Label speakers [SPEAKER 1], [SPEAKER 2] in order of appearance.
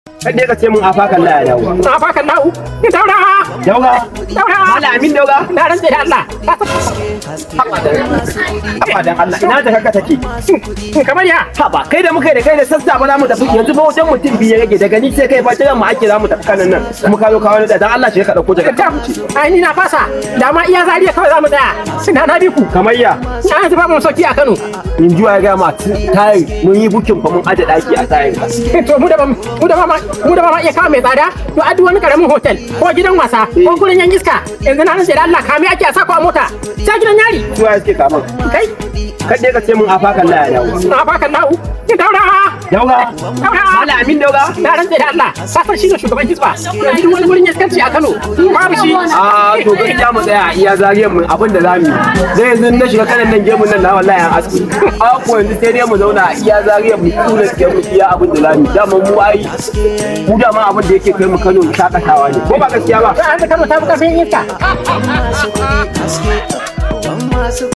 [SPEAKER 1] Kai ka ce mun afakan la ya dawo.
[SPEAKER 2] Afakan lahu. Daura.
[SPEAKER 1] Daura.
[SPEAKER 2] Daura.
[SPEAKER 1] Malamin daura.
[SPEAKER 2] Na rantse da Allah.
[SPEAKER 1] Haba dan Allah, ina da kaka take?
[SPEAKER 2] Kamar ya.
[SPEAKER 1] Haba, kai da muka yi da kai da sassa ba za mu tafi yanzu ba, wajen mutum biyu ya rage daga ni sai kai, ba jiran mu ake za mu tafi kanan nan. Kuma ka zo ka wani da dan Allah shi ka dauko daga
[SPEAKER 2] Ta. Ai ni na fasa. Da ma iya Zariya kawai za mu tsaya. Sina na bi ku.
[SPEAKER 1] Kamar ya.
[SPEAKER 2] Na yanzu ba mu sauki a Kano.
[SPEAKER 1] In juwa ya ga ma tayi mun yi bukin fa, mun aje daki a tayin ka.
[SPEAKER 2] To mu da ba ma iya kawo mai tsada. To a duk wani karamin hotel ko gidan wasa ko gurin yan iska, yanzu na rantse da Allah kame ake a sako a mota. Sai gidan yari.
[SPEAKER 1] Juwa suke kaman.
[SPEAKER 2] Kai.
[SPEAKER 1] Kai dai ka ce mun afakan la ya dawo.
[SPEAKER 2] Afakan lahu. Daura.
[SPEAKER 1] Daura.
[SPEAKER 2] Daura.
[SPEAKER 1] Malamin daura.
[SPEAKER 2] Na rantse da Allah. Ka san shi ne shugaban Hisba. Yanzu duk wani gurin iskanci a Kano babu shi.
[SPEAKER 1] A to gaskiya mu tsaya a iya Zariyar mu, abin da zamu yi. Zai yanzu na shiga kanan nan gemun nan na wallahi an aski. A ko yanzu sai dai mu zauna a iya Zariyar mu tsura ke mu iya abin da zamu yi. Dama mu ai mu dama abin da yake kai mu Kano shakatawa ne. Ko ba gaskiya ba?
[SPEAKER 2] To an Kano ta fi karfin iska.